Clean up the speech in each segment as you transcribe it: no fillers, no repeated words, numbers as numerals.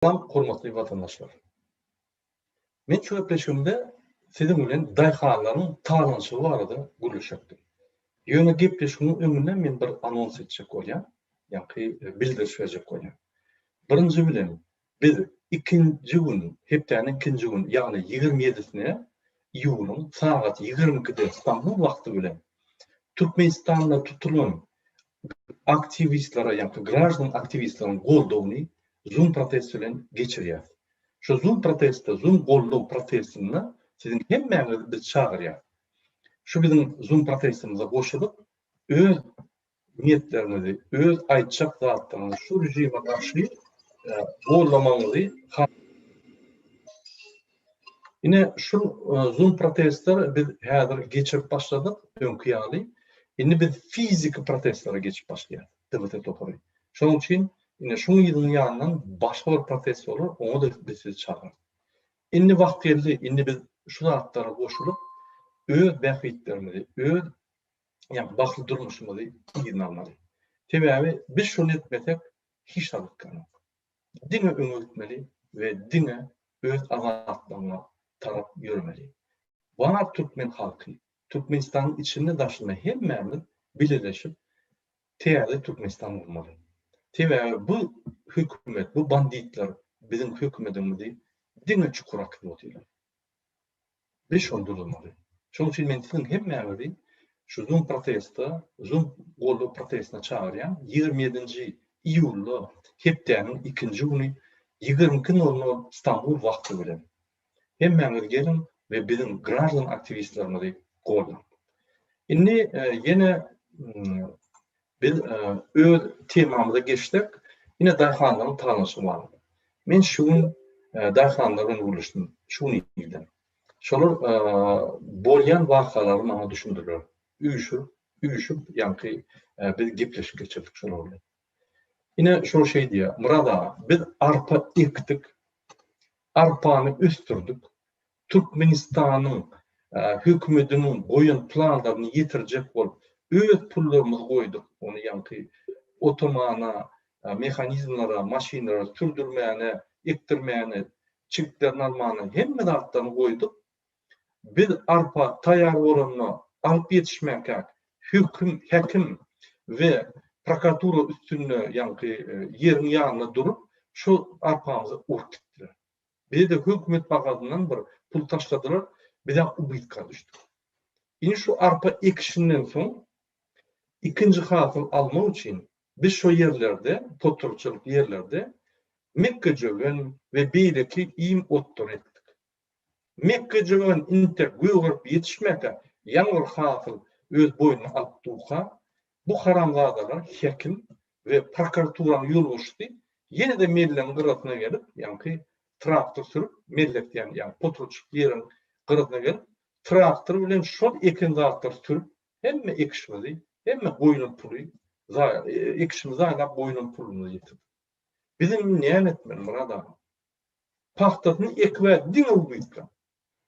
Salam hormatly watandaşlar. Men şu gepleşigimde siziň bilen daýhanlaryň talaňçylygy barada gürleşekdim. Ýöne gepleşigiň öňünde men bir anons etjek bolýan, ýaňky bildiriş berjek bolýan. Birinji bilen biz ikinji gün, hepdäniň ikinji gün, ýagny 27-sine iýulyň sagat 22-de Stambul wagty bilen Türkmenistanda tutulan aktiwistlere, ýagny graždan aktiwistleriň goldawyny Zoom protest bilen geçirýäs. Şu Zoom protestde, Zoom goldaw protestinde siziň hemmäňizi biz çagyrýas. Şu biziň Zoom protestimize goşulyp, öz niýetleriňizi, öz aýtjak zatlaryňyzy şu režime garşy goldamagyňyzy Ine şu Zoom protestleri biz häzir geçirip başladyk, öňki ýaly. Indi biz fiziki protestlere geçip başlaýarys, DWT topary. Şonuň üçin ine şuň yzynyň ýanyndan başga bir protest bolar, oňa-da biz sizi çagyrarys. Indi wagt geldi, indi biz şu zatlara goşulyp, öz bähbitlerimizi, öz ýagny bagtly durmuşymyzy yzyna almaly. Sebäbi biz şuny etmesek, hiç zat utganok. Diňe öňe gitmeli we diňe öz azatlygyňa tarap ýöremeli. Bar türkmen halky, Türkmenistanyň içinde daşynda hemmämiz bileleşip täze Türkmenistan gurmaly. Sebäbi bu hökümet, bu banditler biziň hökümetimizi diňe çukura äkidip otyrlar. Biz şony durdurmaly. Şonuň üçin men siziň hemmäňizi şu Zoom proteste, Zoom goldaw protestine çagyrýan. 27-nji iýulda hepdäniň ikinji güni 22 nol nol Stambul wagty bilen. Hemmäňiz geliň we biziň graždan aktiwistlerimizi goldaň. Indi ýene Biz öz temamyza geçsek, ine daýhanlaryň talaňçylygy barada. Men şu gün daýhanlar bilen gürleşdim, şu gün irden. Şolar bolýan wakalary maňa düşündirdiler. Üýşürip, üýşüp, ýaňky biz gepleşik geçirdik şolar bilen. Ine şol şeý diýýär, Myrat aga, biz arpa ekdik, arpany ösdürdik, Türkmenistanyň hökümetiniň goýan planlaryny ýetirjek bolup, öz pullarymyzy goýduk, ony ýaňky otomana, mehanizmlere, maşynlara sürdürmäne, ekdirmäne, çigitlerini almana, hemme zatlaryny goýduk. Biz arpa taýýar bolanda alyp ýetişmänkäk, höküm, häkim we prokuratura üstünde ýaňky ýeriň ýanynda durup, şol arpamyzy urup gitdiler. Bize-de hökümet bagasyndan bir pul taşladylar, bizem ubytka düşdük. Indi şu arpa ekişinden soň ikinji hasyl almak üçin biz şo ýerlerde, potratçylyk ýerlerde mekgejöwen we beýleki iým otlary ekdik. Mekgejöwen intek gögerip ýetişmäkä ýaňy bir hasyl öz boýnuna alyp durka, bu haramzadalar häkim we prokuraturanyň ýolbaşçysy ýene-de mellegiň gyrasyna gelip, ýaňky traktor sürüp, mellek diýen, ýagny potratçyk ýeriň gyrasyna gelip, traktor bilen şol eken zatlary sürüp, hemme ekişimizi, hemme goýlan puly, ekişimizi zaýalap goýlan pulumyzy ýitirdik. Biz indi näme etmeli, Myrat aga? Pagtasyny ekip-ä diňe ubytka.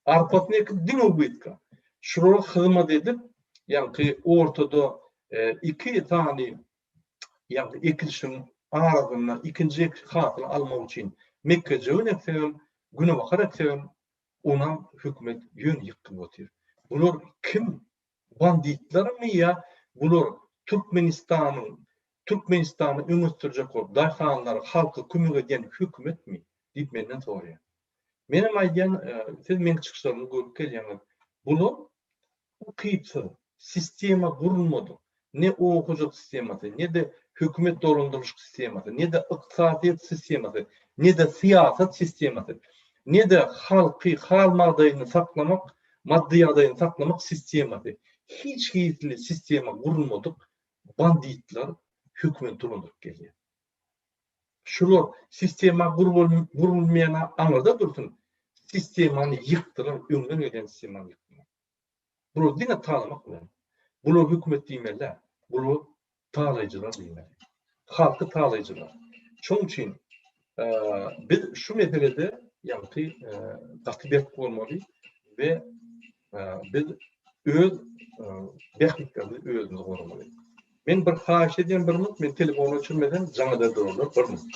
Arpasyny ekip diňe ubytka. Şulara hyzmat edip, ýaňky ortada iki sany ýagny ekilişiň arasynda ikinji hasyly almak üçin mekgejöwen eksegem, günebakar eksegem, onam hökümet ýöne ýykgyp otyr. Bular kim? Banditlermi ýa bular Türkmenistanyň Türkmenistany öňe sürjek bolup daýhanlara, halka kömek edýän hökümetmi? diýip menden soraýar. Menem aýdýan, siz meň çykyşlarymy görüp gelýäňiz. Bular ukypsyz, sistema gurulmadyk, ne oba hojalyk sistemasy, ne-de hökümet dolandyrylyşyk sistemasy, ne-de ykdysadyýet sistemasy, ne-de syýasat sistemasy, ne-de halky hal-magdaýyny saklamak, maddy ýagdaýyny saklamak sistemasy, hiç hili sistema gurulmadyk banditler hökümet dolandyryp gelýär. Şular sistema gurulmaýana aňyrda dursun, sistemany ýykdylar, öňden gelýän sistemany ýykdylar. Bular diňe talamak bilen. Bular hökümet diýmeli däl. Bular talaýjylar diýmeli. Halky talaýjylar. Şonuň üçin biz şu meselede ýaňky gaty berk bolmaly we biz öz bähbitlerimizi özümiz goramaly. Men bir haýyş edýän bir minut, men telefony öçürmesem jaň eder durarlar bir minut.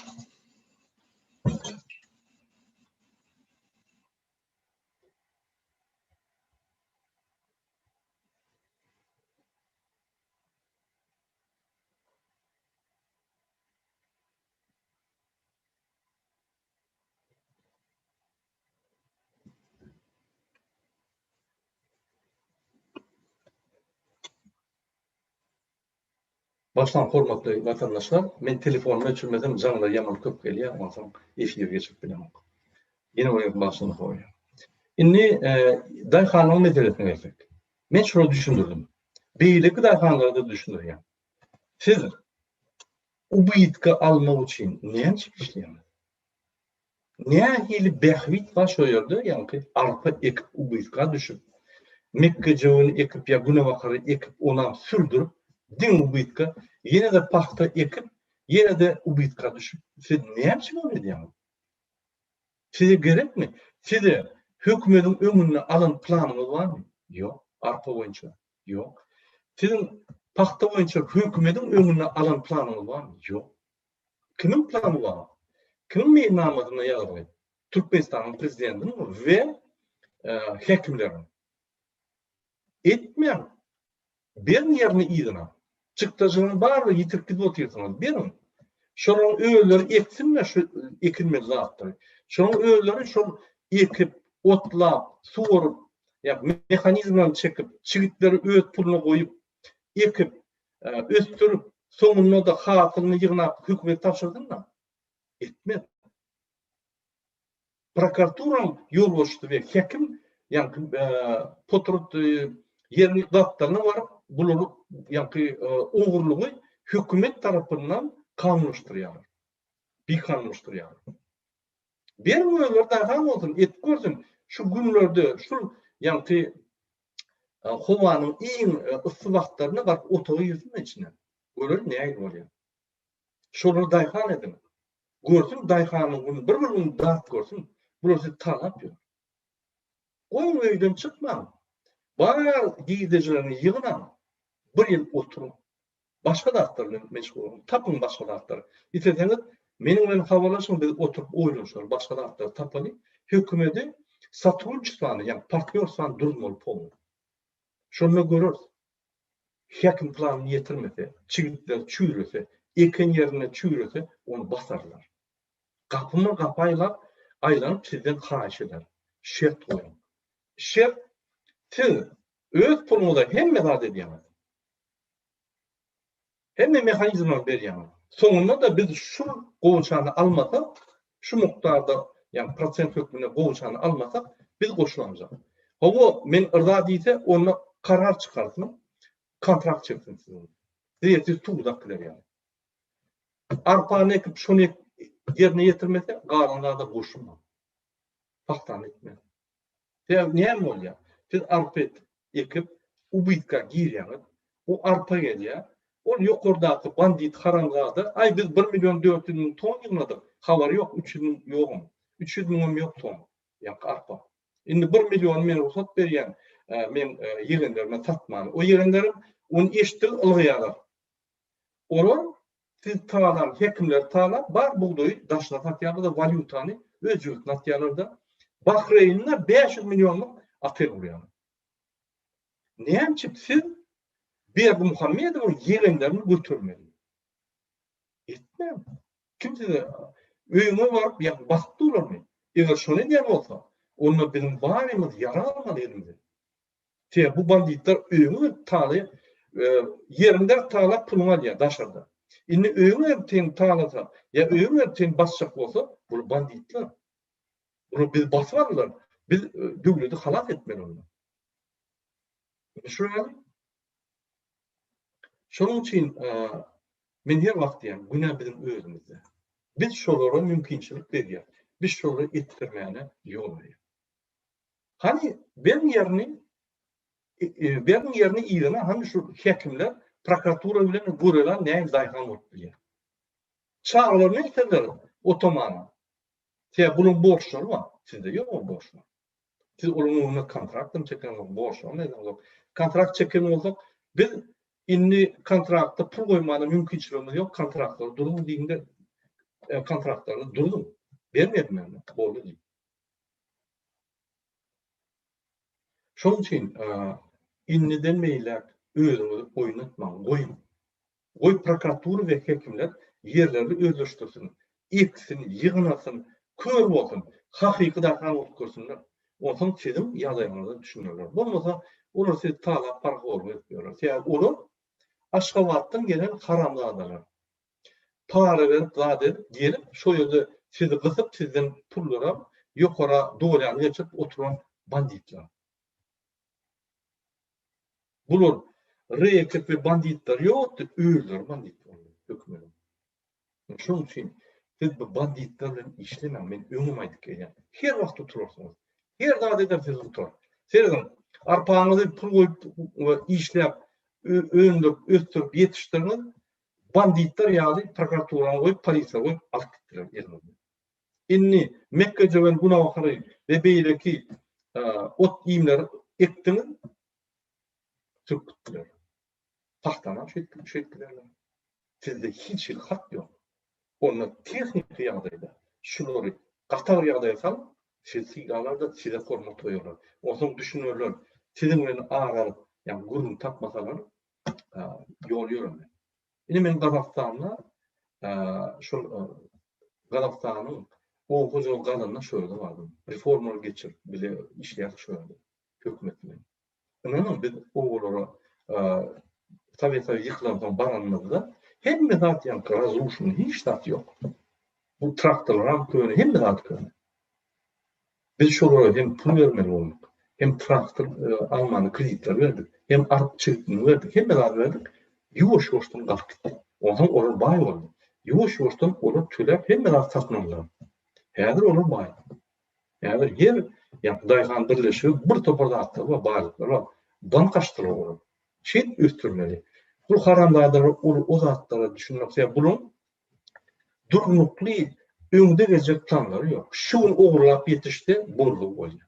Başdan hormatly watandaşlar, men telefonymy öçürmesem jaňlar ýaman köp gelýär, onsoň efir geçirip bilemok. Ýene bir gezek başdan soraýan. Indi e, daýhanlaryň meselesine gelsek. Men şuny düşündirdim. Beýleki daýhanlara da düşündirýän. Siz ubytka almak üçin näçe işleýäňiz? Nähili bähbit bar şo ýerde, ýaňky arpa ekip ubytka düşüp, mekgejöweni ekip ýa günebakary ekip onam sürdürip diňe ubytka, ýene-de pagta ekip, ýene-de ubytka düşüp, siz näme üçin ony edýäňiz? Size gerekmi? Size hökümediň öňünde alan planyňyz barmy? Ýok. Arpa boýunça? Ýok. Siziň pagta boýunça hökümediň öňünde alan planyňyz barmy? Ýok. Kimiň plany bar? Kimiň meýilnamasynda ýazylgy? Türkmenistanyň prezidentiniň we häkimleriň. Etmäň. Beriň ýerini yzyna. Çykdajylaryň baryny ýitirip gidip otyrsyňyz. Beriň. Şolaryň özleri eksin-de şu ekilmeli zatlary. Şolaryň özleri şol ekip, otlap, suwaryp, ýa mehanizmlerini çekip, çigitleri öz puluna goýup, ekip, ösdürip, soňunda-da hasylyny ýygnap hökümete tabşyrsyn-da. Etmez. Prokuraturanyň ýolbaşçysy we häkim ýaňky potrat ýeriň gapdalyna baryp, bulary ýaňky ogurlygy hökümet tarapyndan kanunlaşdyrýarlar. Bikanunlaşdyrýarlar. Beriň özleri daýhan bolsun, edip görsün. Şu günlerde şul ýaňky howanyň iň yssy wagtlarynda baryp otaga girsin içine. Göreli nähili bolýar. Şolary daýhan ediň. Görsün daýhanyň günü bir bir gün dat görsün. Bular sizi talap ýör. Goýuň öýden çykmaň. Bar girdejilerini ýygnaň. Bir ýyl oturyň. Başga zatlar bilen meşgul boluň. Tapyň başga zatlary. Isleseňiz meniň bilen habarlaşyň biz oturyp oýlanyşaly başga zatlary tapaly. Hökümedi sotrudniçestwany ýagny partnýorstwany duruzmaly polny. Şonda göreris. Häkim planyny ýetirmese, çigitler çüýrese, eken ýerinde çüýrese, ony basarlar. Gapyma gapy aýlap, aýlanyp sizden haýyş eder. Şert goýuň. Şert, siz öz puluňyza hemme zat edýäňiz. Hemme mehanizmleri berýäňiz. Soňunda-da biz şu gowaçany almasak, şu mukdarda, ýagny prosent hökmünde gowaçany almasak, biz goşulamjak. Hawa, men yrza diýse, onda karar çykarsyn, kontrakt çeksin siziň. Siz ertir tugy dakylar ýaly. Arpany ekip, şony ýerine ýetirmese, galan zada goşulmaň. Pagtany ekmäň. Sebäbi näme bolýar? Siz arpa ekip, ubytka girýäňiz. O arpa gelýär. Ol ýokardaky bandit haramzada, aý biz bir million 400 müň ton ýygnadyk. Habary ýok, 300 müň ýogam. 300 müňem ýok ton. Ýaňky arpa. Indi bir milliony men rugsat berýän, e, men e, ýegenlerime satmany. O ýegenlerim ony eşitdigi ylgaýarlar. Olar siz talan, hekimler talap, bar bugdaýy daşyna satýarlar-da, walýutany öz jübüsine atýarlar-da, Bahreýnde 500 millionlyk otel gurýarlar. Näme üçin siz Berdimuhamedowyň ýegenlerini götermeli? Etmäň. Kim size öýüňe baryp ýa basyp durarmy? Eger şony edýän bolsa, onda biziň barymyz ýarag almaly elimize. Sebäbi bu banditler öýüňe gelip talaýar, ýeriňde talap puluňy alýar daşarda. Indi öýüňe gelip seni talasa, ýa öýüňe gelip seni basjak bolsa, bular banditler. Bular bizi basyp aldylar. Biz döwleti halas etmeli onda. Şu ýaly. Şonuň üçin men her wagt diýýän, günä biziň özümizde. Biz şolara mümkinçilik berýäris. Biz şolary etdirmäne ýol berýäris. Hany beriň ýerini beriň ýerini yzyna hany şu häkimler prokuratura bilen görelan nähili daýhan bolup bilýär. Çagalaryny elterler otomana. Sebäbi bularyň borçlary bar. Sizde ýok ol borçlar. Siz olaryň öňünde kontrakt hem çekeňzok, borçlaryny edeňzok. Kontrakt çeken bolsak, biz indi kontraktda pul goýmana mümkinçiligimiz ýok, kontraktlary duruň diýiňde kontraktlary durduň. Bermedim men, boldy diýip. Şonuň üçin indiden beýläk özüňizi oýnatmaň, goýuň. Goý prokuratura we hekimler ýerlerini özleşdirsin, eksin, ýygnasyn, kör bolsun, hakyky daýhan bolup görsünler. Onsoň siziň ýagdaýyňyza düşünerler. Bolmasa, olar sizi talap parahorlyk edip ýörler. Sebäbi olar. Aşgabatdan gelen haramzadalar. Para berip zat edip gelip şo ýerde sizi gysyp sizden pullar alyp ýokara dolýany geçirip oturan banditler. Bular reket we banditler ýokdy özleri bandit boldy hökümediň. Şoň üçin siz bu banditler bilen işlemäň men öňem aýdyp gelýän. Her wagt tutularsyňyz. Her zat eder sizi tutar. Serediň arpaňyzy pul goýup işläp öndürip ösdürip ýetişdiriňiz Banditler ýaly prokuraturany goýup, polisiýa goýup alyp gitdiler eliňizden. Indi mekgejöwen, günabakary we beýleki ot-iýmleri ekdiňiz, sürüp gitdiler. Pagtanam şeýtip şeýtdilerler. Sizde hiç hili hak ýok. Onda tehniki ýagdaýda şulary gaty agyr ýagdaýa salyp, sizi sylarlar-da, size hormat goýarlar. Onsoň düşünerler, siziň bilen ara alyp, ýagny gürrüň tapmasalar, ýol ýöreme. Ine men Gazagystanda şol Gazagystanyň oba hojalyk gazanynda şo ýerde bardym. Reformalar geçirip bile işleýärdik şo ýerde hökümet bilen. Ynanyň biz obalara Sowet Soýuzy ýykylansoň baranymyzda hemme zat ýaňky razruşennyý hiç zat ýok. Bu traktorlaram köne hemme zat köne. Biz şolara hem pul bermeli bolduk, hem traktor almana kreditler berdik, hem arp çigitini berdik, hemme zady berdik. Ýuwaş-ýuwaşdan galyp gitdi. Onsoň olar baý boldy. Ýuwaş-ýuwaşdan olar töläp hemme zady satyn aldylar. Häzir olar baý. Häzir her ýa daýhan birleşigi bir topar zatlary bar, baýlyklary bar. Bank açdylar olar. Şeýdip ösdürmeli. Bu haramzadalar ol o zatlara düşünmek, sebäbi bularyň Durnukly öňde geljek planlary ýok. Şu gün ogurlap ýetişse boldugy bolýar.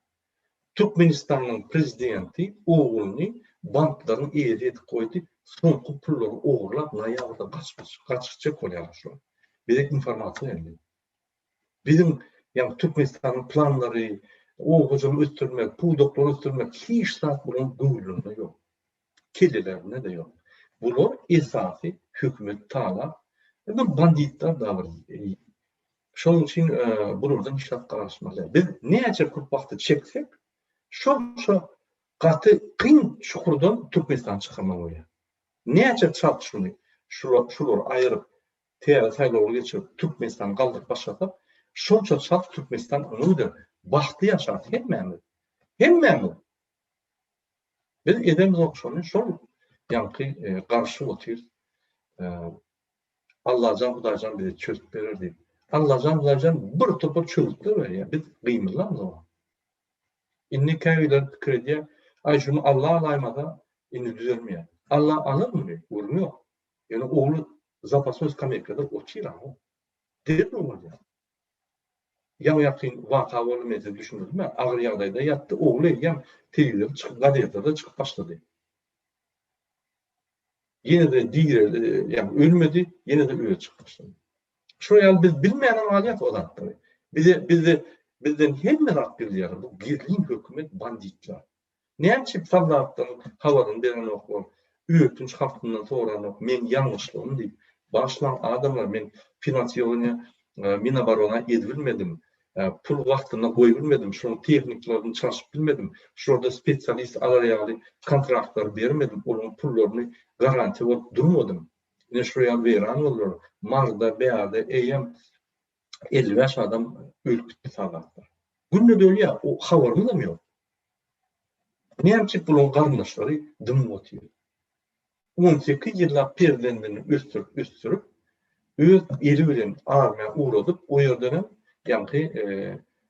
Türkmenistanyň prezidenti ogluny banklaryň eýesi edip goýdy, soňky pullary ogurlap noýabrda gaçyp bolýarlar şular. Bize informasiýa geldi. Biziň ýagny Türkmenistanyň planlary, oba hojalygyny ösdürmek, pudaklary ösdürmek hiç zat bularyň göwünlerinde ýok. Kellelerinde-de ýok. Bular esasy hökümet talap, bir banditler da bir. Şonuň üçin bulardan hiç zat garaşmaly däl. Biz näçe köp wagty çeksek, şonça gaty kyn çukurdan Türkmenistany çykarmaly bolýar. Näçe çalt şuny şulary aýyryp, täze saýlawlar geçirip, Türkmenistany galdyryp başlasak, şonça çalt Türkmenistan öňe gider. Bagtly ýaşarys hemmämiz. Hemmämiz. Biz edemzok şony, şol ýaňky garşy otyrys. Allajan Hudaýjan bize çözüp berer diýip. Allajan Hudaýjan bir topar çözgütler berýär. Biz gymyldamzok. Indi käbirleri pikir edýär, aý şuny Alla alaýmasa indi düzelmeýär. Alla alar muny, gürrüň ýok. Ýöne ogly zapasnoý skameýkada otyr-a. Derrew bolýar. Ýaňy-ýakyn waka boldy, men size düşündirdim-ä, agyr ýagdaýda ýatdy, ogly eýýäm telewizorda çykyp, gazetlerde çykyp başlady. Ýene-de direldi, ýagny ölmedi, ýene-de özi çykyp başlady. Şol ýaly biz bilmänem galýas o zatlary. Bize, bizde, bizden hemme zat gizleýärler, bu gizlin hökümet banditler. Näme üçin soldatlaryň habaryny berenoklar, ötünç halkyndan soranok, meň ýalňyşlygym diýip. Bagyşlaň adamlar men finansirowaniýe Minoborona edibilmedim, pul wagtynda goýbilmedim, şonuň tehniklaryny çalşyp bilmedim, şularda spesialist alar ýaly kontraktlary bermedim, olaryň pullaryny garantiýa bolup durmadym. Ine şular ýaly weýran boldular. Maryda, bärde eýýäm 55 adam ölüp gitdi soldatlar. Günde-de ölýär, o habarymyzam ýok. Näme üçin bularyň garyndaşlary dymyp otyr? 18 ýyllap perzendini ösdürip, ösdürip, öz eli bilen armiýa ugradyp, o ýerdenem ýaňky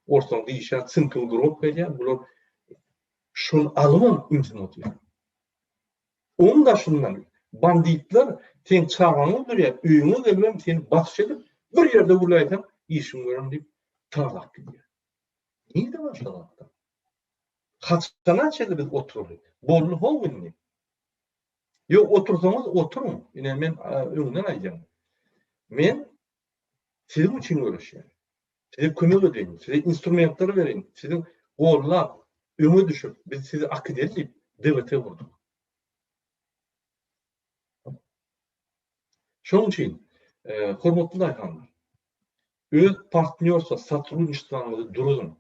orslaryň diýişi sinkowy grob gelýär, bular şony alybam ümsüm otyr. Oň daşyndan banditler seň çagaňy öldürýär, öýüňe gelibem seni basyş edip, bir ýerde gürläýseň işiňi görerin diýip talap gidýär. Nirde bar şo zatlar? Haçana çenli biz oturaly? Boldy how indi. Ýok otursaňyz oturyň. Ine men öňünden aýdýan. Men siziň üçin göreşýän. Size kömek edeýin, size instrumentler bereýin, siziň gollap, öňe düşüp, biz sizi akideli diýip DWT gurduk. Şonuň üçin, hormatly daýhanlar, öz partnýorstwo, sotrudniçestwaňyzy duruzyň.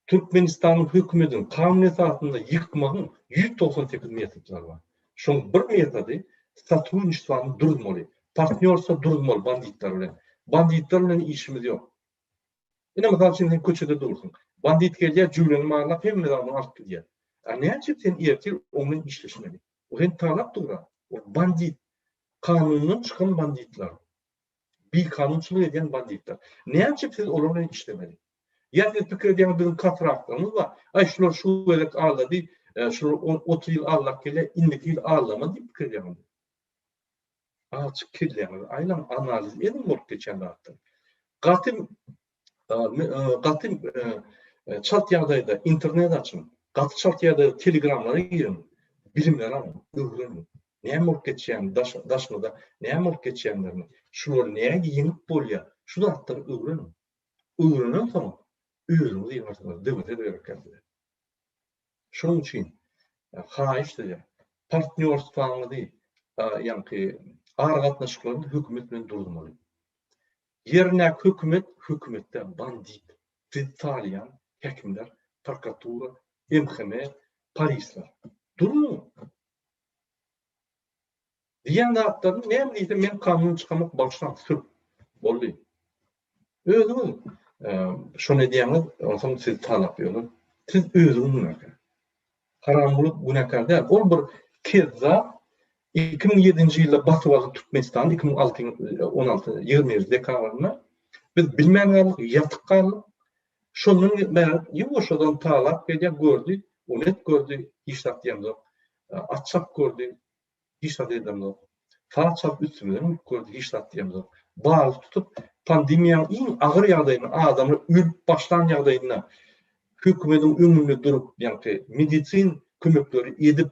Türkmenistanyň hökümetiniň kanun esasynda ýykmagyň 198 metodlary bar. Şoň bir metody. Sotrudniçestwany duruzmaly. Partnýorstwo duruzmaly banditler bilen. Banditler bilen işimiz ýok. Ine mysal üçin sen köçede dursuň. Bandit gelýär, jüwleni barlap hemme zadyňy alyp gidýär. A näçe sen ertir oň bilen işleşmeli. O seni talap dur-a. Ol bandit. Kanundan çykan banditler. Bikanunçylyk edýän banditler. Näçe siz olar bilen işlemeli. Ýa siz pikir edýäňiz biziň kontraktlarymyz bar. Aý şular şu gezek aldady, şular 30 ýyl aldap gelýär, indiki ýyl aldamaz diýip pikir edýäňiz. Azajyk kelläňizi aýlaň, analiz ediň bolup geçýän zatlary. Gaty gaty çalt ýagdaýda internet açyň, gaty çalt ýagdaýda telegramlara giriň, bilimleri alyň, öwreniň. Näme bolup geçýänini, daşyňyzda näme bolup geçýänlerini, şulary näge ýeňip bolýar, şu zatlary öwreniň. Öwrenen soň özüňiz ýeňersiňiz, döwlete de gerek däl size. Şonuň üçin haýyş size, partnýorstwaňyzy, ýaňky aragatnaşyklaryňyzy hökümet bilen duruzmaly. Ýerindäki hökümet, hökümet däl, bandit. Sizi talaýan häkimler, prokuratura, MHM, polisler. Duruň! Diýen zatlaryny näme diýse men kanun çykamak bagyşlaň sür. Boldy. Özüňiz şony edýäňiz, onsoň sizi talap ýörler. Siz özüňiz günäkär. Haramguly günäkär däl. Ol bir kezzap 2007-nji ýylda basyp aldy Türkmenistany 2006 16 21 dekabrynda. Biz bilmän galdyk, ýatyp galdyk. Şondan bäri ýuwaşjadan talap gelýär, gördi, onet gördi, hiç zat diýemzok. At çap gördi, hiç zat edemzok. Saz çalyp üstümizden urup gördi, hiç zat diýemzok. Balyk tutup, pandemiýanyň iň agyr ýagdaýynda, adamlar ölüp başlan ýagdaýynda hökümediň öňünde durup, ýaňky medisin kömekleri edip,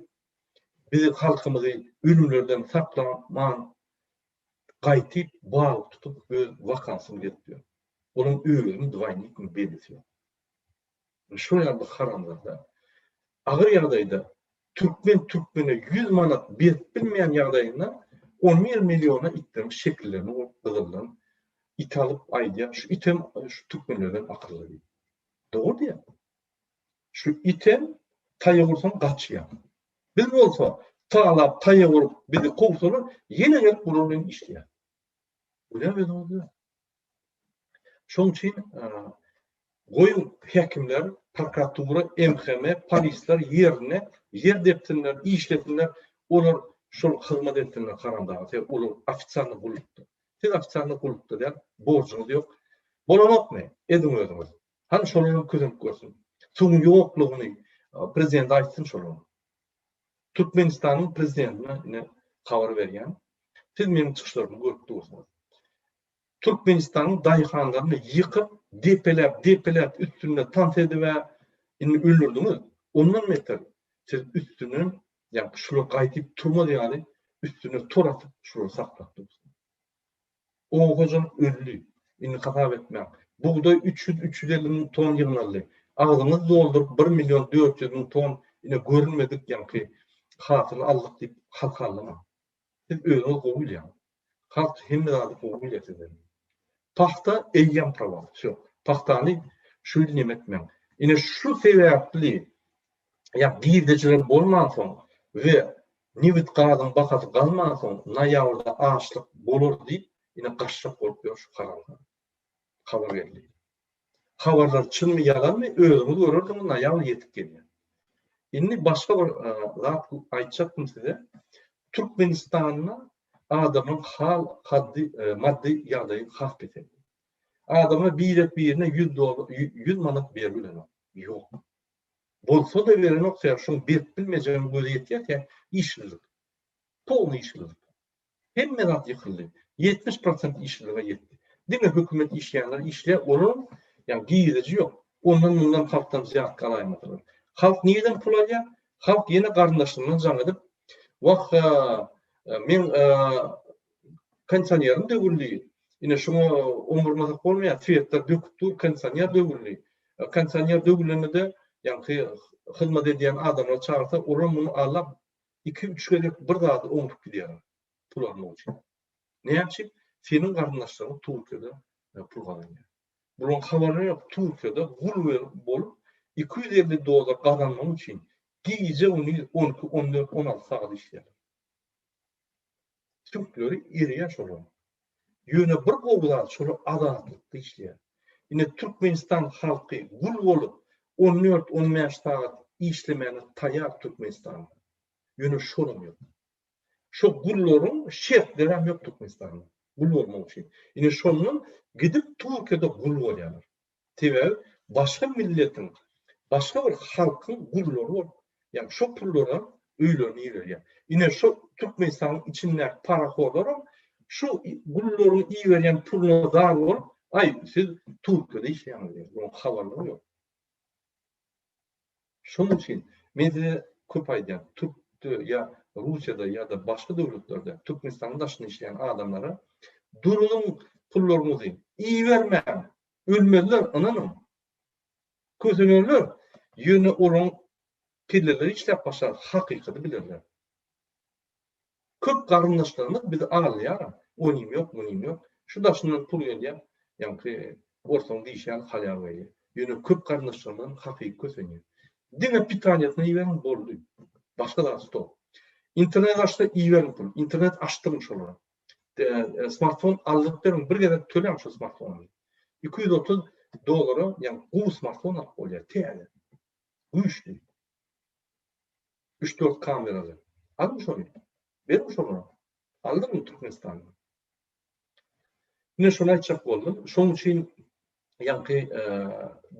bizi halkymyzy ölümlerden saklaman gaýtyp balyk tutup öz wakansyny gezip ýör. Onuň özüniň dwaýnikmi bellisi ýok. Şol ýaly bir haramzada. Agyr ýagdaýda türkmen türkmene 100 manat berip bilmeýän ýagdaýynda 11 milliona itleriň şekillerini goýup gyzyldan it alyp aýdýar şu item şu türkmenlerden akylly diýip. Dogry diýýär. Şu item taýak ursaň gaçýar. Biz bolsa talap taýak urup bizi kowsalar ýene gelip bular bilen işleýär. Günä özüňizde. Şoň üçin goýuň häkimler, prokuratura, MHM, polisler ýerine ýer depsinler, işlesinler, olar şol hyzmat etsinler haramdaga. Sebäbi olar ofitsialny gullukda. Siz ofitsialny gullukda däl, borjuňyz ýok. Bolanokmy? Ediň özüňiz. Hany şolaram kösenip görsün. Suwuň ýoklugyny prezident aýtsyn şolara. Türkmenistanyň prezidentine ine habar berýän. Siz meniň çykyşlarymy görüp dursuňyz. Türkmenistanyň daýhanlaryny ýykyp, depeläp, depeläp üstünde tans edib-ä indi öldürdiňiz. Ondan beter siz üstünden, ýagny şular gaýdyp turmaz ýaly üstüne tor atyp şulary saklap dursuňyz. Oba hojalyk öldi. Indi hasap etmäň. Bugdaý 300, 350 müň ton ýygnaldy. Agzyňyzy dolduryp bir million 400 müň ton ine görünmedik ýaňky hasyly aldyk diýip halky aldamaň. Siz özüňiz gowy bilýäňiz. Halk hemme zady gowy bilýär sizden. Pagta eýýäm prowal. Wsё. Pagtany şu ýyl neme etmäň. Ine şu sebäpli ýa girdejiler bolmansoň we nebit gazyň bahasy galmansoň noýabrda açlyk bolar diýip ine gaçjak bolup ýör şu haramzada. Habar geldi. Habarlar çynmy ýalanmy özüňiz görersiňiz noýabr ýetip gelýär. Indi başga bir zat aýtjakdym size. Türkmenistanda adamyň hal haddy maddy ýagdaýy has peseldi. Adamlar birek birine 100 dollar 100 manat berip bilenok. Ýok. Bolsa-da berenok sebäbi şoň berip bilmejegine gözi ýetýär tä işsizlik. Polny işsizlik. Hemme zat ýykyldy. 70 prosent işsizlige ýetdi. Diňe hökümet işleýänler işleýär, olaryň ýa girdeji ýok. Ondan mundan halkdan wzýatka alaýmasalar. Halk nireden pul alýar? Halk ýene garyndaşyndan jaň edip, Wah, meň kondisionerim döwüldi. Ine şuňa oňurmasak bolmaýar, swetlär döküp dur, kondisioner döwüldi. Kondisioner döwülende-de ýaňky hyzmat edýän adamlary çagyrsa, olar muny aldap iki-üç gezek bir zady oňuryp gidýärler pul almak üçin. Näme üçin? Seniň garyndaşlaryň Türkiýede pul gazanýar. Bularyň habarlary ýok, Türkiýede gul bolup 250 dollar gazanmak üçin gije-gündiz 12, 14, 16 sagat işleýärler. Süňkleri erýär şolaryň. Ýöne bir gowy zat şolar azatlykda işleýär. Ine Türkmenistan halky gul bolup on dört, on bäş sagat işlemäne taýar Türkmenistanda. Ýöne şolam ýok. Şo gullaryň şertlerem ýok Türkmenistanda gul bolmak üçin. Ine şondan gidip Türkiýede gul bolýarlar. Sebäbi başga milletiň, başga bir halkyň gullary bolup, ýagny şo pullara öýlerini iberýär. Ine şo Türkmenistanyň içindäki parahorlaram şu gullaryň iberýän puluna zar bolup, aý siz Türkiýede işleýäňiz diýýär. Onuň habarlary ýok. Şonuň üçin men size köp aýdýan, türkde ýa Russiýada ýa-da başga döwletlerde Türkmenistanyň daşynda işleýän adamlara duruň pullaryňyzy ibermäň, ölmezler ynanyň. Kösenerler, ýöne olaryň kelleleri işläp başlar, hakykaty bilerler. Köp garyndaşlarymyz bizi aldaýaram, onim ýok, munim ýok. Şu daşyndan pul gelýär, ýaňky orsaň diýşi ýaly halýaw gelýär. Ýöne köp garyndaşlarymyzam hakyky kösenýär. Diňe pitaniýasyna iberiň boldy. Başga zat stop. Internet açsa iberiň pul. Internet açdyryň şolara. Smartfon aldyryp beriň, bir gezek töläň şu smartfony. 230 dollara ýaňky gowy smartfon alyp bolýar, täze. Güýçli. Üç-dört kameraly. Alyň şony. Beriň şolara. Aldyryň Türkmenistanda. Ine şony aýtjak boldum. Şonuň üçin ýaňky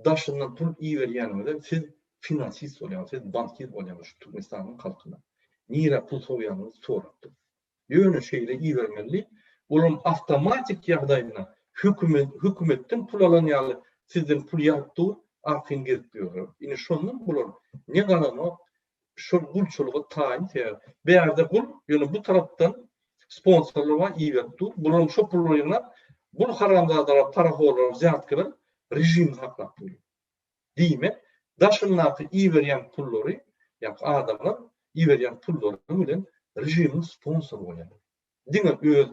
daşyndan pul iberýäniňizde siz finansist bolýaňyz, siz bankir bolýaňyz şu Türkmenistanyň halkyna. Nirä pul sowýanyňyzy sorap dur. Ýöne şeýle ibermeli diýip, olam awtomatik ýagdaýynda hökümet hökümetden pul alan ýaly sizden pul ýagyp dur, arkaýyn gezip ýörler. Ine şondan bular ne galanok, şol gulçulyga taýyn sebäbi bärde gul, ýöne bu tarapdan sponsorlar bar iberip dur. Bularam şo pullary ýygnap, bul haramzadalara, parahorlara wzýatka berip, režimi saklap durlar. Diýmek, daşyndaky iberýän pullary, ýagny adamlar iberýän pullary bilen režimiň sponsory bolýarlar. Diňe öz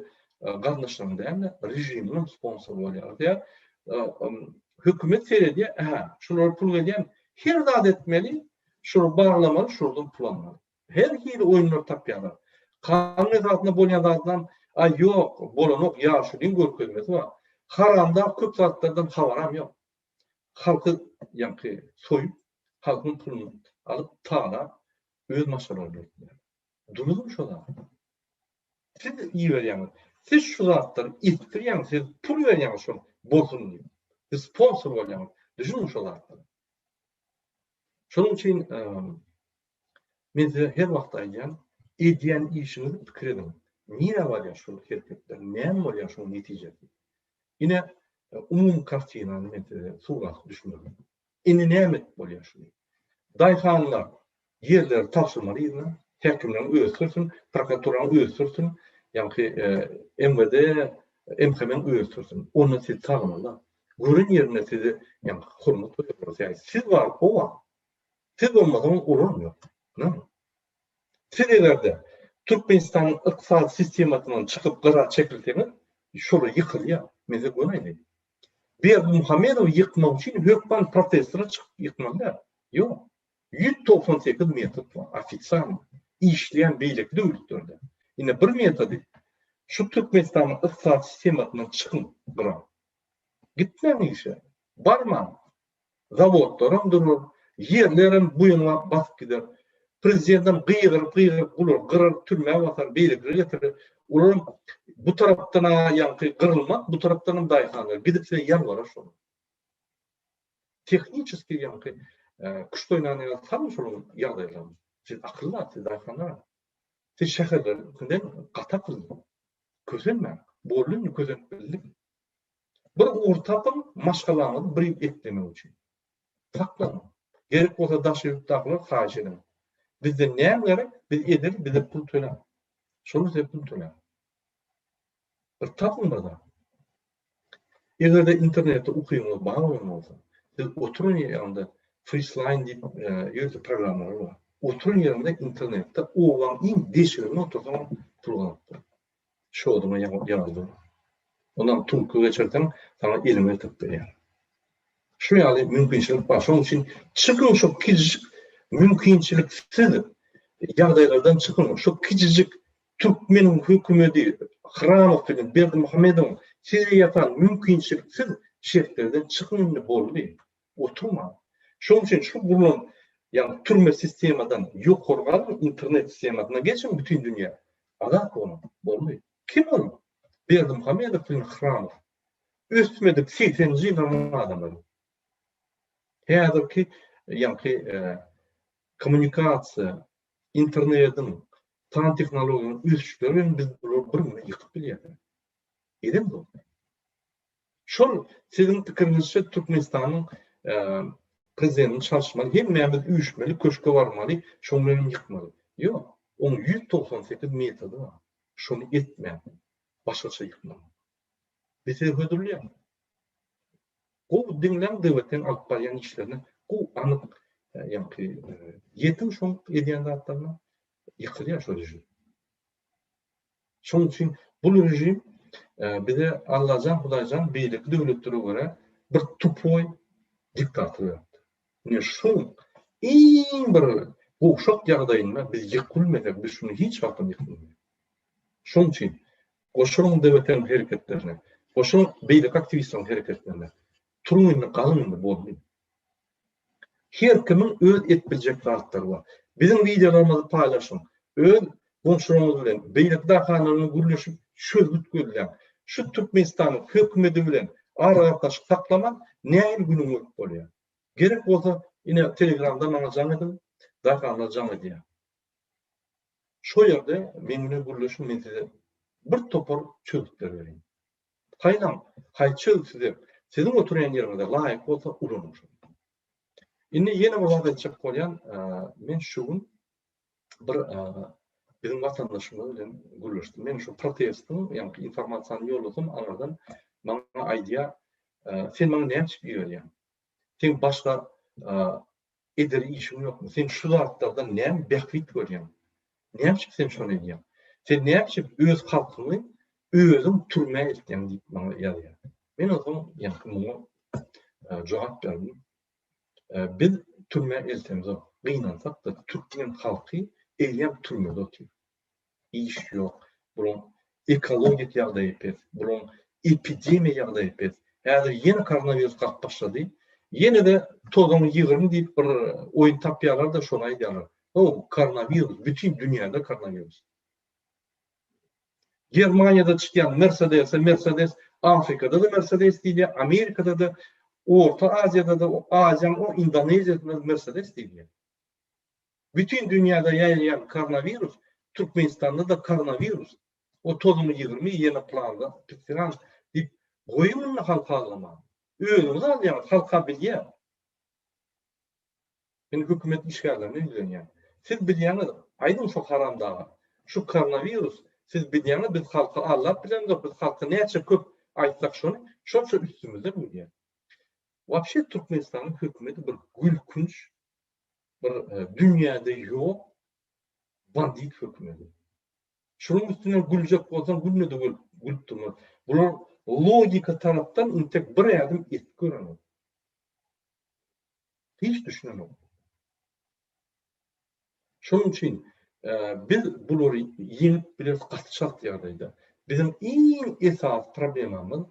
garyndaşlarynyň däl-de, režimiň sponsory bolýarlar. Sebäbi hökümet seredýär, ähä, şulara pul gelýärmi? Her zat etmeli, şulary baglamaly, şulardan pul almaly. Her hili oýunlar tapýarlar. Kanun esasynda bolýan zatlaram, aý ýok, bolanok, ýaşulyň görkezmesi bar. Haramdag köp zatlardan habaram ýok. Halky ýaňky soýup, halkyň puluny alyp, talap, öz maşgalalaryny berkidýärler. Duruzyň şo zady. Siz iberýäňiz. Siz şu zatlary etdirýäňiz, siz pul berýäňiz şol bolsun diýip. Siz sponsor bolýaňyz. Düşüniň şo zatlara. Şonuň üçin men size her wagt aýdýan, edýän işiňizi pikir ediň. Nirä barýar şol hereketler, näme bolýar şonuň netijesi? Ine, umumy kartinany men size suraty düşündirdim. Indi näme edip bolýar şuny? Daýhanlar ýerleri tabşyrmaly yzyna, häkimleriň özi sürsün, prokuraturanyň özi sürsün, ýaňky MWD, MHM-iň özi sürsün. Onda sizi tanamalylar. Gören ýerinde sizi ýaňky hormat goýarlar. Siz bar, o bar. Siz bolmasaňyz olaram ýok. Ynanyň. Siz eger-de Türkmenistanyň ykdysady sistemasyndan çykyp gyra çekilseňiz, şolar ýykylýar. Men size göni aýdaýyn. Berdimuhamedowy ýykmak üçin hökman protestlere çykyp ýykmaly däl. Ýok. 198 metod bar, ofitsialny, işleýän beýleki döwletlerde. Ine bir metody, şu Türkmenistanyň ykdysady sistemasyndan çykyň gyra. Gitmäň işe. Barmaň. Zawodlaram durar, ýerlerem bu ýaňa basyp gider. Prezidentem gygyryp-gygyryp bular gyrar, türmä basar, beýlekileri getirer. Olaram bu tarapdan-a ýaňky gyrylmak, bu tarapdanam daýhanlar gidip size ýalbarar şolar. Tehniçeskiý ýaňky küşt oýnan ýaly salyň şolaryň ýagdaýlaryny. Siz akylly siz daýhanlar. Siz şäherlerden gaty akylly. Kösenmäň. Boldy indi kösenip bildik. Bir ugur tapyň maşgalaňyzy bir ýyl eklemek üçin. Saklanyň. Gerek bolsa daşary ýurtdakylar haýyş ediň. Bizden näme gerek, biz ederis, bize pul töläň. Şolar size pul tölär. Bir tapyň bir zat. Eger-de internetde ukybyňyz bar bolan bolsa, siz oturan ýeriňde Freeslime diýip ýörite programmalar bar. Oturan ýeriňde internetde obaň iň deşiginde otursaňam pul gazanyp bolar. Şoduňa ýazdyr. Ondan tulky geçirseň, saňa eliňe getirip berýär. Şu ýaly mümkinçilik bar. Şonuň üçin çykyň şu kiçijik mümkinçiliksiz ýagdaýlardan çykyň. Şu kiçijik. Türkmeniň hökümedi Hramow bilen Berdimuhamedowyň size ýasan mümkinçiliksiz şertlerden çykyň indi boldy. Oturmaň. Şonuň üçin şu gurlan ýagny türme sistemadan ýokary galyň internet sistemasyna geçiň bütin dünýä. Azat boluň. Boldy. Kim ol? Berdimuhamedow bilen Hramow. Ösmedik segseninji ýyllaryň adamlary. Häzirki ýaňky kommunikasiýa, internetiň, san tehnologiýanyň ösüşleri bilen biz bulary bir günde ýykyp bilýäris. Edemzok. Şol siziň pikiriňizçe Türkmenistanyň prezidentini çalyşmaly, hemmämiz üýşmeli, köşke barmaly, şoň bilen ýykmaly. Ýok, oň 198 metody bar. Şony etmän, başgaça ýykmaly. Biz size hödürleýäris. Gowy diňläň DWT-niň alyp barýan işlerini gowy anyk ýaňky ýetiň şoň edýän zatlaryna ýykylýar şo režim. Şoň üçin bul režim bize Allajan Hudaýjan beýleki döwletlere görä bir tupoý diktator beripdir. Ine şoň iň bir gowşak ýagdaýynda biz ýykylmesek biz şuny hiç wagtam ýykylmaýas. Şoň üçin goşulyň DWT-niň hereketlerine, goşulyň beýleki aktiwistleriň hereketlerine. Turuň indi, galyň indi, boldy. Her kimiň öz edip biljek zatlary bar. Biziň wideolarymyzy paýlaşyň. Öz goňşularyňyz bilen, beýleki daýhanlar bilen gürleşip, çözgüt gözläň. Şu Türkmenistanyň hökümeti bilen aragatnaşyk saklaman nähili günüňi görüp bolýar? Gerek bolsa, ine Telegramda maňa jaň ediň, daýhanlar jaň edýär. Şo ýerde meň bilen gürleşiň, men size bir topar çözgütler bereýin. Saýlaň, haýsy çözgüt size, siziň oturýan ýeriňize laýyk bolsa ulanyň şony. Indi ýene bir zat aýtjak bolýan, men şu gün bir biziň watandaşymyz bilen gürleşdim. Men şu protestiň, ýagny informasiýany ýollasam, aňyrdan maňa aýdýar, sen maňa näme üçin iberýäň? Seň başga Eder işiň ýokmy? Sen şu zatlardan näme bähbit görýäň? Näme üçin sen şony edýäň? Sen näme üçin öz halkyňy özüň türmä eltýäň diýip maňa ýazýar. Men onsoň ýaňky muňa jogap berdim. Biz türmä eltemzok. Gynansak-da türkmen halky eýýäm türmede otyr. Iş ýok. Bulaň ekologik ýagdaýy pes. Bulaň epidemiýa ýagdaýy pes. Häzir ýene koronawirus galyp başlady. Ýene-de tozan 20 diýip bir oýun tapýarlar-da şony aýdýarlar. O koronawirus bütin dünýäde koronawirus. Germaniýada çykýan Mersedese Mersedes, Afrikada-da Mersedes diýilýär, Amerikada-da, Orta Aziýada-da, Aziýanyň o Indoneziýasynda Mersedes diýilýär. Bütin dünýäde ýaýraýan koronawirus Türkmenistanda-da koronawirus. O tozuň 20 ýene planda pitran diýip goýuň indi halky aldamany. Özüňiz aldaýaňyz, halka bilýär. Men hökümet işgärlerine ýüzlenýän. Siz bilýäňiz, aýdyň şo haramdaga. Şu koronawirus, siz bilýäňiz biz halky aldap bilemzok, biz halka näçe köp aýtsak şony, şonça üstümizden gülýär. Wapşe Türkmenistanyň hökümeti bir gülkünç bir dünýäde ýok bandit hökümeti. Şunuň üstünden güljek bolsaň günde-de gülüp, gülüp durmaz. Bular logika tarapdan intek bir ädim etip görenok. Hiç düşünenok. Şonuň üçin biz bulary ýeňip bileris gaty çalt ýagdaýda. Biziň iň esasy problemamyz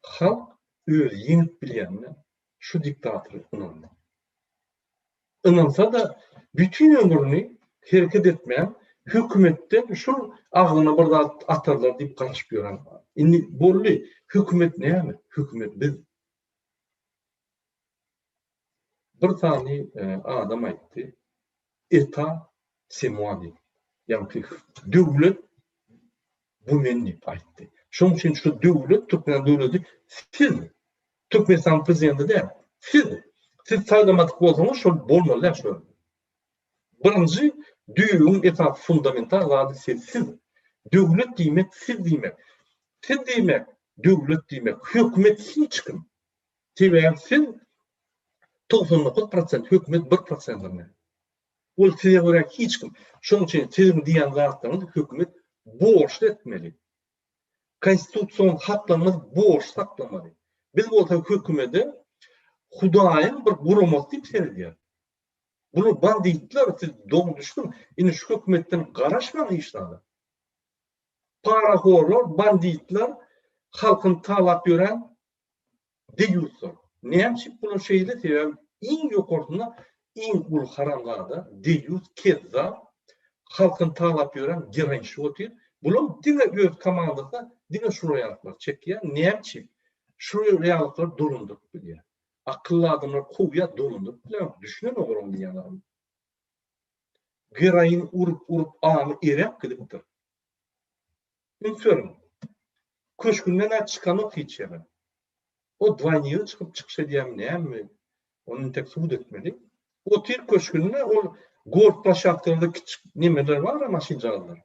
halk öz ýeňip bilýänine şu diktatory ynanmak. Ynansa-da, bütin ömrüni hereket etmän, hökümetden şul agzyna bir zat atarlar diýip garaşyp ýören. Indi boldy. Hökümet näme? Hökümet biz. Bir sany adam aýtdy, Eta c'est moi diýip. Ýagny döwlet bu men diýip aýtdy. Şonuň üçin şu döwlet, türkmen döwleti siz Türkmenistanyň prezidenti däl. Siz, siz saýlamadyk bolsaňyz şol bolmaly däl şol. Birinji düýbüň esasy fundamental zady siz, siz. Döwlet diýmek siz diýmek. Siz diýmek döwlet diýmek. Hökümet hiç kim. Sebäbi siz 99 prosent hökümet 1 prosentini. Ol size görä hiç kim. Şonuň üçin siziň diýen zatlaryňyzy hökümet borçly etmeli. Konstitusion haklaryňyzy borç saklamaly. Biz bolsa hökümede Hudaýyň bir guramasy diýip seredýäris. Bular banditler, siz dogry düşüniň. Indi şu hökümetden garaşmaň hiç zada. Parahorlar, banditler, halkyny talap ýören deýýuslar. Näme üçin bular şeýle? Sebäbi iň ýokarsynda iň uly haramzada, deýýus, kezzap, halkyny talap ýören geroinşik otyr. Bular diňe öz komandasyna diňe şular ýalyklar çekýär. Näme üçin? Şular ýalyklar dolandyryp bilýär. Akylly adamlar kowýar, dolandyryp bilenok, düşünenok olaryň diýýän zadyna. Geroin urup-urup aňy eräp gidipdir. Üns beriň. Köşgünden-ä çykanok hiç ýere. O dwaýnigi çykyp çykyş edýärmi nämemi, ony entek subut etmeli. Otyr köşgünde ol golf ploşadkalarda kiçijik nemeler bar-a maşynjagazlar.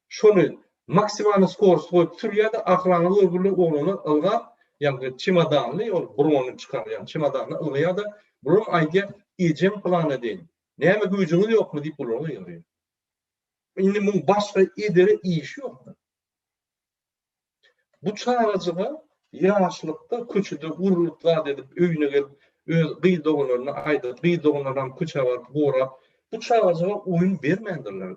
Şony maksimalnyý skorost goýup sürýär-de ahrana görgüli oglanlar ylgap, ýaňky çemodanly ol brony çykarýan çemodany ylgaýar-da, bulam aýdýar, ejem pylan edeýin, näme güýjüňiz ýokmy diýip bulara gygyrýar. Indi muň başga edere işi ýok-da. Bu çagajyga ýaşlykda köçede urlup zat edip öýüne gelip öz gyz doganlaryna aýdyp, gyz doganlaram köçä baryp gorap, bu çagajyga oýun bermändirler.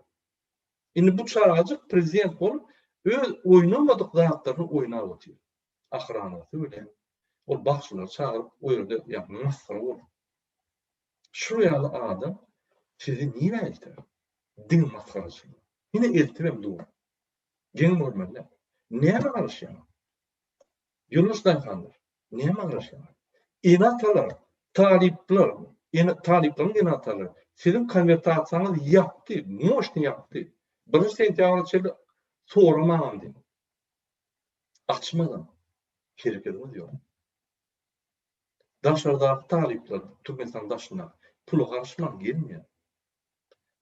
Indi bu çagajyk prezident bolup öz oýnamadyk zatlaryny oýnap otyr. Ahranasy bilen ol bagşylary çagyryp o ýerde ýagny masgara boldy. Şul ýaly adam sizi nirä elter? Diňe masgaraçylyga. Ine eltibem dur. Geň görmeli däl. Nämä garaşýaňyz? Ýoldaş daýhanlar, nämä garaşýaňyz? Ene-atalar, talyplar, ene talyplaryň ene-atalary, siziň konwertasiýaňyz ýapdy, moşny ýapdy. Birinji sentýabra çenli soramaňam diýip. Açmazam. Herekediňiz ýok. Daşardaky talyplar, Türkmenistanyň daşyndaky, pula garaşman gelmeýär.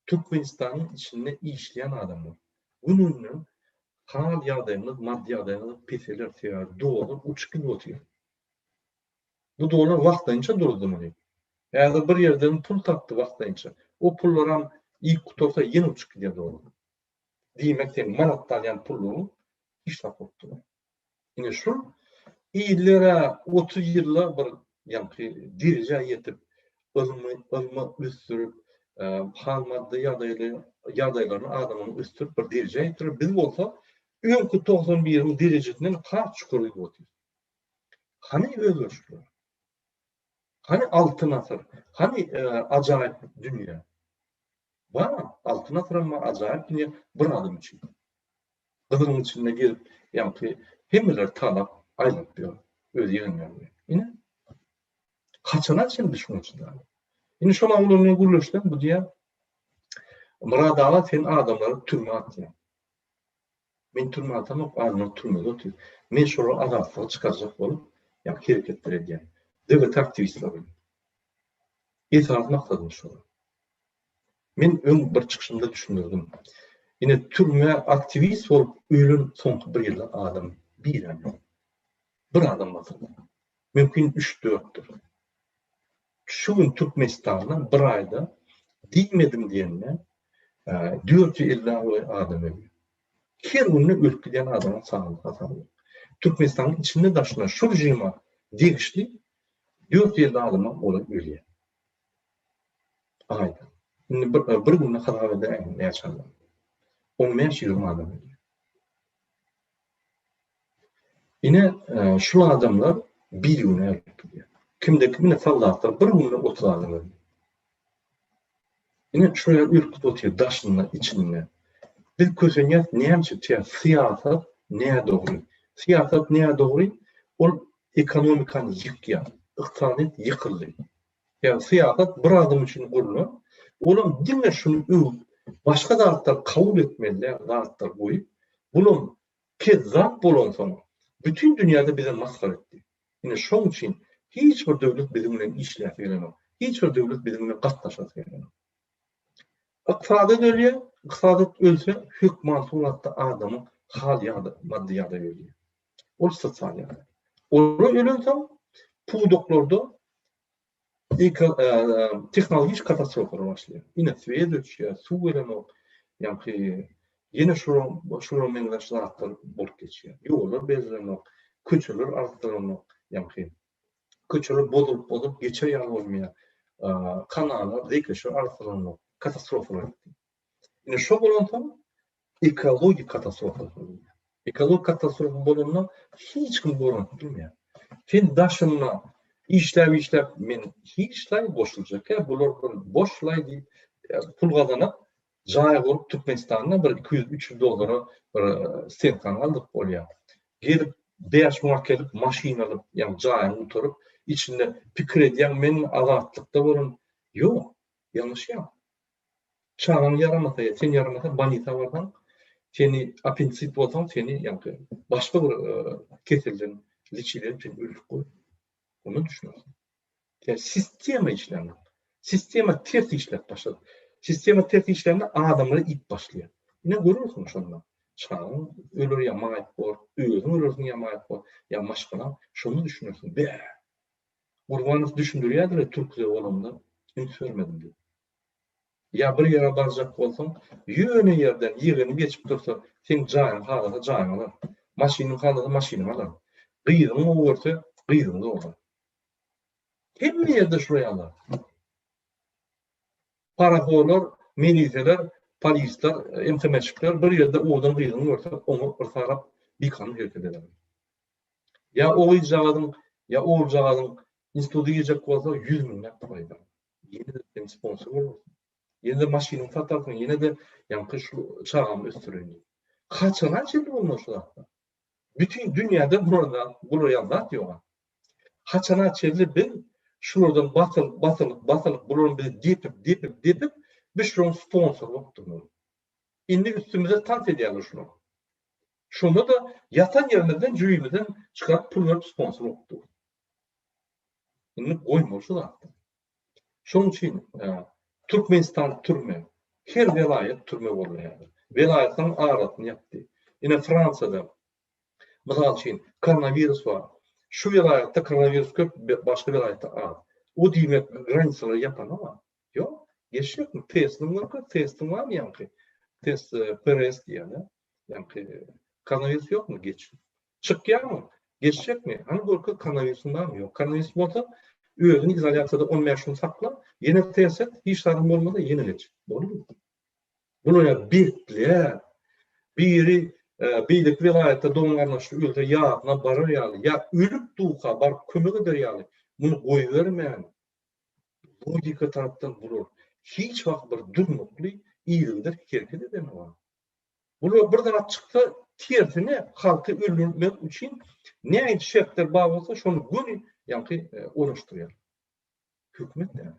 Türkmenistanyň içinde işleýän adamlar gün-günden hal ýagdaýyňyz, maddy ýagdaýyňyz peseler, sebäbi dollar uçup gidip otyr. Bu dollar wagtlaýynça durdy muny. Häzir bir ýerden pul tapdy wagtlaýynça. O pullaram iýip gutarsa ýene uçup gidýär dollar. Diýmek seň manatda alýan pullaryň hiç zat bolup duran. Ine şul iller-ä 30 ýylda bir ýaňky derejä ýetip, ylmy, ylmy ösdürip, hal maddy ýagdaýly ýagdaýlaryny adamyň ösdürip bir derejä ýetdirer. Biz bolsa öňki 91-iň derejesinden has çukur gidip otyrys. Hany özgerişler? Hany altyn asyr? Hany ajaýyp dünýä? Bar, altyn asyram bar, ajaýyp dünýä bir adam üçin. Gyzylyň içinde gezip, ýaňky hemmeleri talap, aýlanyp ýör. Öz ýegenleri bilen. Ine, haçana çenli şuňa çydaly? Indi şol oglan bilen gürleşsem, bu diýýär, Myrat aga sen adamlary türmä atýaň. Men türmä atamok, adamlar türmede otyr. Men şolary azatlyga çykarjak bolup, ýaňky hereketler edýän. DGT aktiwistleri bilen. Esasy maksadym şol. Men öň bir çykyşymda düşündirdim. Ine türmä aktiwist bolup ölen soňky bir ýylda adam birem ýok. Bir adam basyldy. Mümkin üç-dörtdür. Şu gün Türkmenistanda bir aýda diýmedim diýende 450 golaý adam ölýär. Her günde ölüp gidýän adamyň sany hasaby ýok. Türkmenistanyň içinde daşynda şu režime degişli 450 adama golaý ölýär. Aýda. Indi bir, bir günde hasap edäýiň näçe adam. 15-20 adam ölýär. Ine, e, şu adamlar bir güne ölüp gidýär. Kimde kim ine soldatlar bir günde 30 adam ölýär. Ine şolar ürküp otyr daşynda, içinde. Biz kösenýäs näme üçin? Syýasat nädogry. Syýasat nädogry, ol ekonomikany ýykýar. Ykdysadyýet ýykyldy. Ýagny syýasat bir adam üçin gurlan, olam diňe şuny öwüp, başga zatlar kabul etmeli däl zatlar goýup, bulam kezzap bolansoň, bütin dünýäde bize masgara etdi. Ine şoň üçin hiç bir döwlet biziň bilen işläsi gelenok. Hiç bir döwlet biziň bilen gatnaşasy gelenok. Ykdysadyýet ölýär, ykdysadyýet ölse hökman suratda adamyň hal ýagdaýy, maddy ýagdaýy ölýär. Ol sosial ýagdaý. Olar ölensoň pudaklarda tehnologik katastrofalar başlaýar. Ine swet öçýär, suw gelenok, ýaňky ýene şular şulara meňzeş zatlar bolup geçýär. Ýollar bejerenok, köçeler arassalanok, ýaňky köçeler bozulyp bozulyp geçer ýaly bolmaýar. Kanallar, zeýkeşler arassalanok, katastrofalar. Ine şo bolansoň ekologik katastrofalar bolýar. Ekologik katastrofa bolanda hiç kim goranyp bilmeýär. Sen daşynda işläp işläp men hiç laý goşuljak ýa bular bir boş laý diýip pul gazanyp jaý gurup Türkmenistanda bir 200-300 dollara bir stenkany aldyryp bolýar. Gelip 5000 akelip maşyn alyp ýa jaýyňy gutaryp içinde pikir edýäň men azatlykda bolan ýok ýalňyşýaň. Çagaň ýaramasa ýa sen ýaramasa bolnisa barsaň seni appendisit bolsaň seni ýaňky başga bir keselden liçit edip seni öldürip goýar. Onda düşünersiň. Ýa sistema işlänok. Sistema ters işläp başlady. Sistema ters işlände adamlary iýip başlaýar. Ine görersiň şonda. Çagaň öler ýa maýyp bor, özüň ölersiň ýa maýyp bor, ýa maşgalaň. Şonda düşünersiň. Bä. Gurbanow düşündirýärdi-le türkde bolanda üns bermedim diýip. Ýa bir ýere barjak bolsaň, ýöne ýerden ýegeni geçip dursa, seň jaýyňy halasa jaýyňy alar. Maşynyňy halasa maşynyňy alar. Gyzyňy gowy görse, gyzyňy zorlar. Hemme ýerde şular ýaly. Parahorlar, meliseler, polisler, MHM-çikler bir ýerde owadan gyzyňy görse, oňa bir sarap bikanun hereket ederler. Ýa o gyzjagazyň, ýa oguljagazyň instituta girjek bolsa, 100 müňläp pul aýdar. Ýene-de sen sponsor bolarsyň. Ýene-de maşynyňy satarsyň, ýene-de ýaňky şu çagamy ösdüreýin diýip. Haçana çenli bolmaly şu zatlar? Bütin dünýäde bular zat, bular ýaly zat ýok. Haçana çenli biz şulardan basylyp, basylyp, basylyp, bularyň bizi depip, depip, depip, biz şularyň sponsory bolup durmaly. Indi üstümize tans edýärler şular. Şonda-da ýatan ýerimizden jübimizden çykaryp pul berip sponsor bolup durus. Indi goýmaly şu zatlar. Şonuň üçin Türkmenistan türme. Her welaýat türme boldy häzir. Welaýatlaryň arasyny ýapdy. Ine Fransiýada mysal üçin koronawirus bar. Şu welaýatda koronawirus köp, başga welaýatda az. O diýmek granisalary ýapanok. Ýok. Geçjekmi? Testiň görkez, testiň barmy ýaňky? Test PRS diýýän, ýaňky koronawirus ýokmy? Geç. Çykýarmy? Geçjekmi? Hany görkez koronawirusyň barmy? Ýok. Koronawirus bolsa, özüňi izolýasiýada 15 gün sakla, ýene test et, hiç zadyň bolmasa ýene geç. Boldy. Bular berkler. Biri e, beýleki welaýatda dogan-garyndaşy ölse ýadyna barar ýaly, ýa ölüp duka baryp kömek eder ýaly, muny goýbermän, logika tarapdan bular hiç wagt bir durnukly, yzygider hereket edenok. Bular bir zat çyksa tersine halky öldürmek üçin nähili şertler bar bolsa şony göni ýaňky oraşdyrýar. Hökümet däl.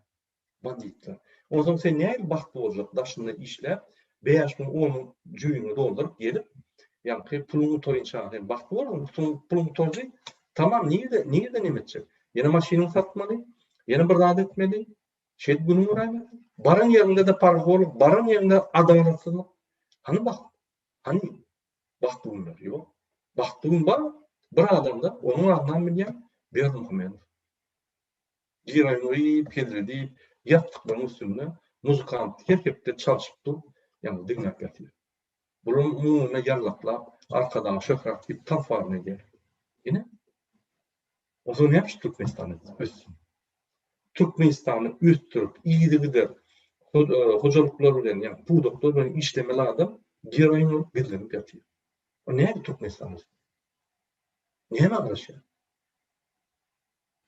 Banditler. Onsoň sen nähili bagtly boljak daşynda işläp 5000 10 müň jübiňi dolduryp gelip ýaňky puluň gutarynça sen bagtly bolarsyň. Puluň gutardy tamam nirede nirede neme etjek? Ýene maşynyňy satmaly, ýene bir zat etmeli. Şeýdip günüň göräýmersiň. Baran ýeriňde-de parahorlyk, baran ýeriňde adalatsyzlyk. Hany bagt? Hany bagtly günler? Ýok. Bagtly gün bar, bir adamda, onuň adynam bilýän, Berdimuhamedow. Gireýin iýip, hezil edip, ýassyklaryň üstünde muzykant her hepde çalşyp dur, ýaňy diňläp ýatyr. Bularyň umumyna ýallaklap, Arkadag şöhrat diýip tans baryny edýär. Ine. Onsoň näme üçin Türkmenistan össün? Türkmenistany ösdürip, yzygider hojalyklar bilen, ýagny pudaklar bilen işlemeli adam geroin bolup gizlenip ýatyr. O näme Türkmenistan össün? Näme garaşýar?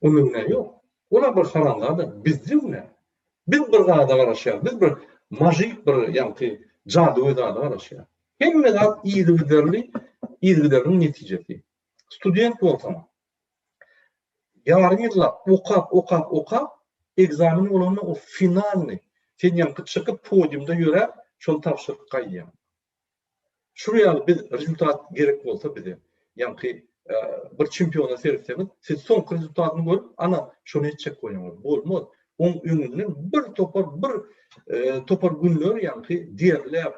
Onda günä ýok. Olar bir haramzada, bizde günä. Biz bir zada garaşýarys. Biz bir majik bir ýaňky jadygöý zada garaşýarys. Hemme zat yzygiderli, yzygiderligiň netijesi. Student bolsaň, ýarym ýyllap okap, okap, okap, ekzamen bolanda o finalnyý, sen ýaňky çykyp podiumda ýöräp, şony tabşyryp gaýdýaň. Şul ýaly biz rezultat gerek bolsa bize, ýaňky bir çempiona seretseňiz, siz soňky rezultatyny görüp, ana, şony etjek bolýaňyz. Bolmaz. Oň öňünden bir topar, bir topar günler ýaňky derläp,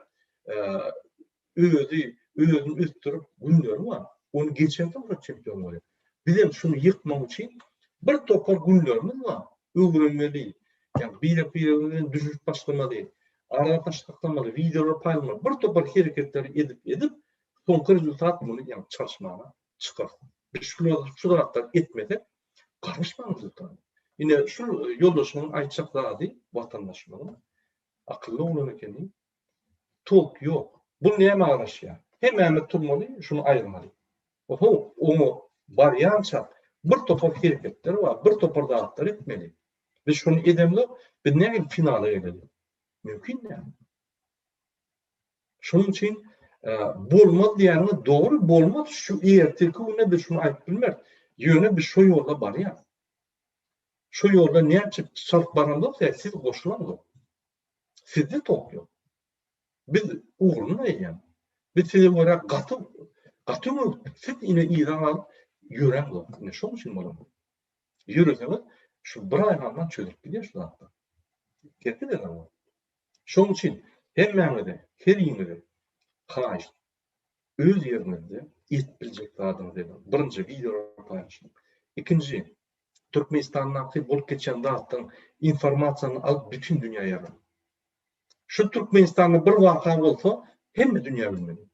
özi özüni ösdürip günleri bar. Ony geçensoň şo çempion bolýar. Bizem şuny ýykmak üçin bir topar günlerimiz bar. Öwrenmeli. Ýagny birek-biregimiz bilen düşünişip başlamaly. Aragatnaşyk saklamaly, wideolar paýlamaly. Bir topar hereketleri edip-edip, soňky rezultat muny ýagny çalyşmaga çykar. Biz şular şu zatlary etmesek, garaşmaň rezultata. Ine şu ýoldaşymyň aýtjak zady watandaşymyzyň akylly oglan ekeni. Tolk ýok. Bu nämä garaşýar? Hemmämiz turmaly, şuny aýyrmaly. Oho, oňa barýança bir topar hereketler bar, bir topar zatlar etmeli. Biz şuny edemzok, biz nähili finala geleli? Mümkin däl. Şonuň üçin bolmaz diýýäniňiz dogry, bolmaz. Şu ertirki günde biz şuny aýdyp bilmeris. Ýöne biz şo ýolda barýarys. Şo ýolda näçe çalt baramzok, siz goşulaňzok. Sizde tok ýok. Biz ugruny aýdýan. Biz size görä gaty gaty öňe gitdik. Siz ine yza galyp ýöräňzok. Ine şoň üçin bolan. Ýöreseňiz şu bir aý galman çözülip gidýär şu zatlar. Hereket edeňok. Şoň üçin hemmäňize, heriňize haýyşt, öz ýeriňizde edip biljek zadyňyzy ediň. Birinji, wideolary paýlaşyň. Ikinji, Türkmenistandaky bolup geçýän zatlaryň informasiýany alyp bütin dünýä ýazyň. Şu Türkmenistanda bir waka bolsa, hemme dünýä bilmeli.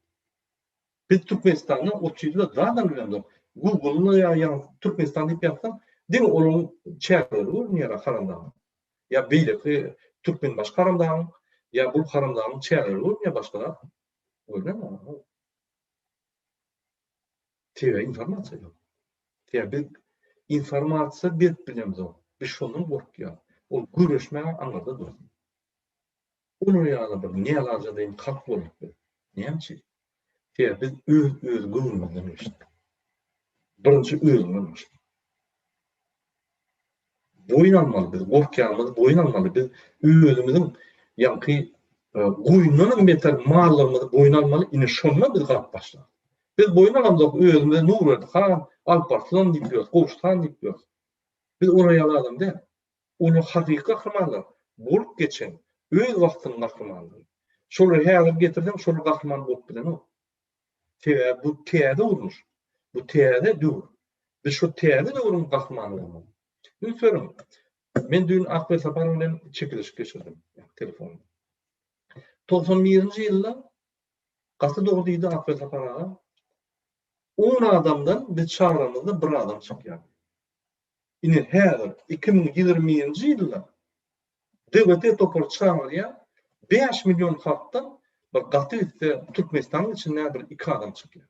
Biz Türkmenistanda otyrda zadam bilemzok. Google-da ýa ýa Türkmenistan diýip ýazsaň, diňe olaryň çäreleri görünýär haramdagyň. Ýa beýleki Türkmenbaşy haramdagyň, ýa bul haramdagyň çäreleri görünýär başga zat görünenok. Sebäbi informasiýa ýok. Sebäbi biz informasiýa berip bilemzok. Biz şondan gorkýarys. Ol göreşmäge aňyrda dursun. Olar ýaly bir nälajadeýin halk bolduk biz. Näme üçin? Sebäbi biz öz öz göwnümizden geçdik. Birinji özüňden başla. Boýun almaly biz, gorkýanymyzy boýun almaly. Biz özümiziň ýaňky goýundanam beter mallygymyzy boýun almaly, ine şonda biz galyp başlarys. Biz boýun alamzok, özümize Nurberdi han, Alparslan diýip ýörüs, Gowşut han diýip ýörüs. Biz olar ýaly adam däl. Olar hakyky gahrymanlar, bolup geçen, öz wagtynyň gahrymanlary. Şolary häzir getirseň, şolar gahryman bolup bilenok. Sebäbi bu täze durmuş, bu täze döwür. Biz şu täze döwrüň gahrymany bolmaly. Üns beriň, men düýn Akbel Saparow bilen çekilişik geçirdim, telefonda. 91-nji ýylda gaty dogry diýdi Akbel Sapar aga. 10 adamdan biz çagramyzda bir adam çykýar. Ine häzir 2021-nji ýylda DWT topary çagyrýar, 5 million halkdan bir gaty gitse Türkmenistanyň içinde bir 2 adam çykýar.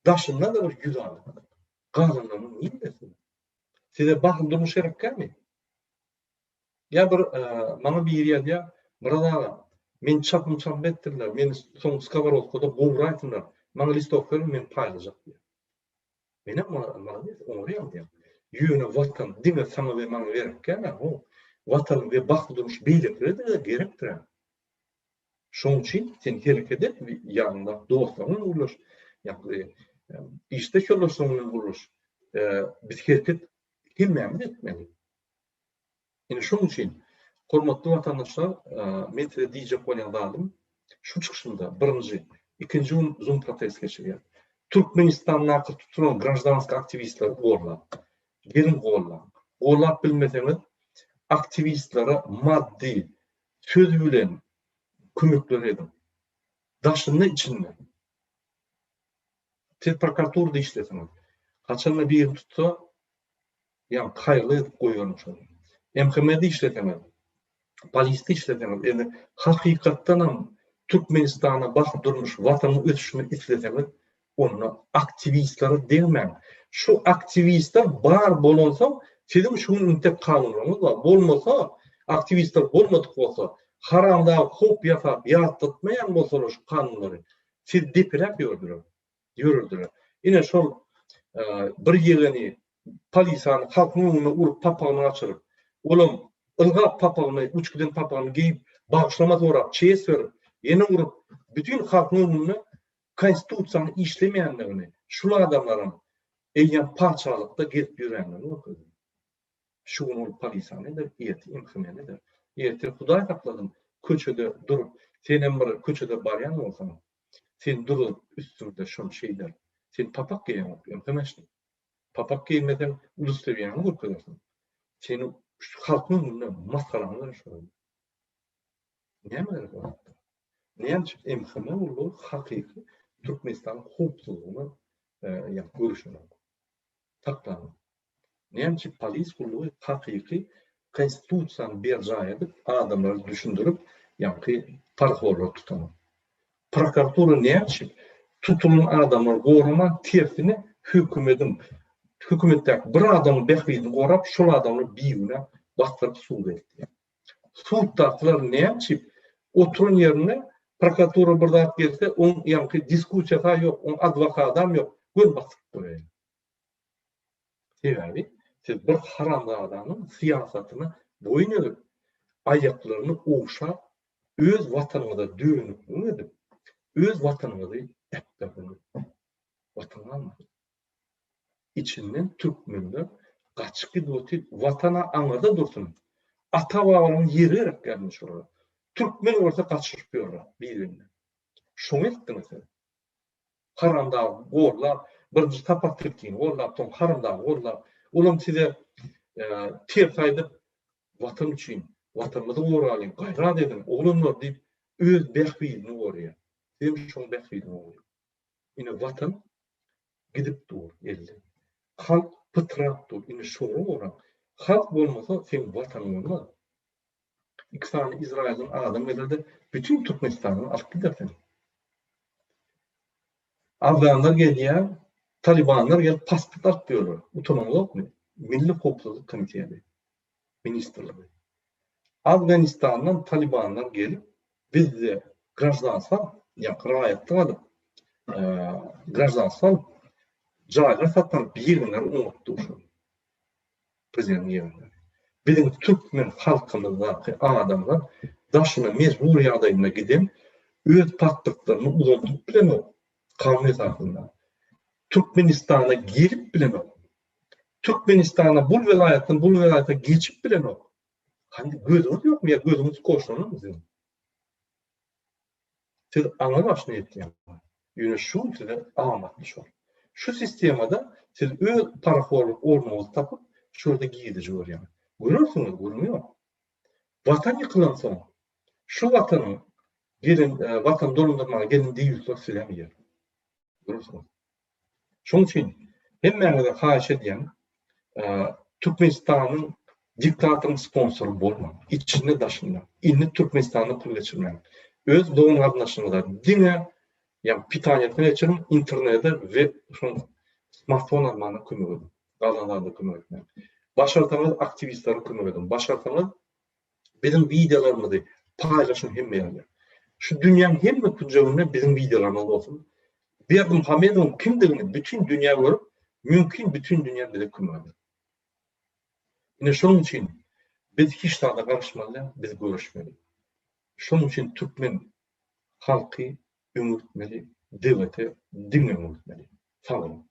Daşynda-da bir 100 adam. Galanlarynyň niresi? Size bagtly durmuş gerekkämi? Ýa bir maňa biri ýazýar, Myrat aga, meni çapym çapym etdirdiler, meni soň skoworodkada gowraýsynlar, maňa listowka beriň, men paýlajak diýýär. Menem malades, oňarýaň diýýän. Ýöne Watan diňe saňa we maňa gerekkäm-ä, ho. Watan we bagtly durmuş beýlekilere-de gerekdir-ä. Şonuň üçin sen hereket et, ýanyňdaky dostlaryň bilen gürleş, ýa-da işdeş ýoldaşlaryň bilen gürleş. Biz hereket hemmämiz etmeli. Ine şonuň üçin, hormatly watandaşlar, men size diýjek bolýan zadym, şu çykyşymda birinji, ikinji gün Zoom protest geçirýär. Türkmenistandaky tutulan graždanski aktiwistleri gollaň. Geliň gollaň. Gollap bilmeseňiz, aktiwistlere maddy, söz bilen kömekler ediň. Daşynda, içinde. Siz prokuraturada işlesiňiz. Haçanda birini tutsa, Ýa haýyrly edip goýalyň şony. MHM-de işleseňiz, polisde işleseňiz, indi hakykatdanam Türkmenistana basyp durmuş, watanyň ösüşini isleseňiz, onda aktiwistlere degmäň. Şu aktiwistler bar bolansoň, siziň şu gün intek kanunlaryňyz bar. Bolmasa, aktiwistler bolmadyk bolsa, haramdag howp ýasap ýatlatmaýan bolsalar şu kanunlary, sizi depeläp ýördüler. Ýörerdiler. Ine şol bir ýegeni polisany halkyň öňünde urup papagyny gaçyryp, olam ylgap papagyny, uçup giden papagyny geýip, bagyşlama sorap, çes berip, ýene urup, bütin halkyň öňünde konstitusiýanyň işlemeýändigini, şul adamlaram eýýäm patyşalykda gezip ýörendigini görkezdi. Şu gün ol polisany eder, ertir MHM-ni eder. Ertir Hudaý saklasyn, köçede durup, senem bir köçede barýan bolsaň, seni duruzyp üstüňde şony şeýder. Sen papak geýeňok, MHM-şnik. Papak geýmeseň, udostoweriýaňy görkezersiň. Seni şu halkyň öňünde masgaraňy berer şol. Näme gerek o zatlar? Näme üçin MHM gullugy hakyky Türkmenistanyň howpsuzlygyna ýa görüşenok. Saklanok. Näme üçin polis gullugy hakyky konstitusiýany berjaý edip, adamlara düşündirip, ýaňky parahorlary tutanok? Prokuratura näme üçin? Tutulan adamlary goraman, tersine hökümediň, hökümetdäki bir adamyň bähbidini gorap, şol adamlary bigünä basdyryp suda eltýär. Suddakylar näme üçin oturan ýerinde prokuratura bir zat gelse, oň ýaňky diskussiýasy ýok, oň adwokadam ýok, göni basyp goýaýar. Sebäbi siz bir haramzadanyň syýasatyna boýun egip, aýaklaryny ogşap, öz watanyňyza dönüklik edip, öz watanyňyzy äpberdiňiz. Watan galmady. Içinden türkmenler gaçyp gidip otyr, watana aňyrda dursun. Ata-babalaryň ýeri gerek däl indi şolara. Türkmen bolsa gaçyşyp ýörler bir-birinden. Şoňa eltdiňiz siz. Haramdagy gollap, birinji Sapar Tilkini gollap, soň Haramdagy gollap, olam size ters aýdyp, Watan üçin, Watanymyzy goralyň, gaýrat ediň, oglanlar diýip, öz bähbidini goraýar. Sizem şoň bähbidini goraýaň. Ine Watan gidip dur elden. Halk pytrap dur, indi şory goraň. Halk bolmasa, seň Watanyň bolmaz. Iki sany Izraýyldan adam geler-de, bütin Türkmenistany alyp gider seni. Afganlar gelýär, talibanlar gelip pasport alyp ýörler. Utanaňyzokmy? Milli howpsuzlyk komiteti, ministrligi. Afganistandan talibanlar gelip, bizde graždanstwo alyp, ýa raýatlyk alyp, graždanstwo alyp, jaýlar satyn alyp, ýegenleri oňatdy şol. Prezidentiň ýerinde. Biziň türkmen halkymyzdaky adamlar daşyna mejbur ýagdaýynda giden öz pasportlaryny uzaldyp bilenok kanun esasynda. Türkmenistana gelip bilenok. Türkmenistana bul welaýatdan bul welaýata geçip bilenok. Hany gözüňiz ýokmy ýa gözüňiz koşlanmy siziň? Siz aňa başyna ýetýäňiz. Ýöne şu gün size amatly şol. Şu sistemada siz öz parahorlyk ornuňyzy tapyp, şu ýerde girdeji görýäňiz. Görersiňiz, gürrüň ýok. Watan ýykylansoň, şu watanyň gelen, watany dolandyrmaga gelen deýýuslar sizem iýer. Görersiňiz. Şonuň üçin hemmäňize haýyş edýän, Türkmenistanyň diktatoryň sponsory bolmaň. Içinde daşynda. Indi Türkmenistana pul geçirmäň. Öz dogan-garyndaşyňyza diňe ýa pitaniýasyny geçiriň, internete we şoň smartfon almagyna kömek ediň. Galan zada kömek etmäň. Başarsaňyz aktiwistlere kömek ediň. Başarsaňyz Biziň wideolarymyzy paýlaşyň hemme ýerde. Şu dünýäň hemme künjeginde biziň wideolarymyz bolsun. Berdimuhamedowyň kimdigini bütin dünýä görüp, mümkin bütin dünýä bize kömek eder. Ine şonuň üçin biz hiç zada garyşmaly däl, biz göreşmeli. Şonuň üçin türkmen halky öňe gitmeli, DWT diňe öňe gitmeli. Sag boluň.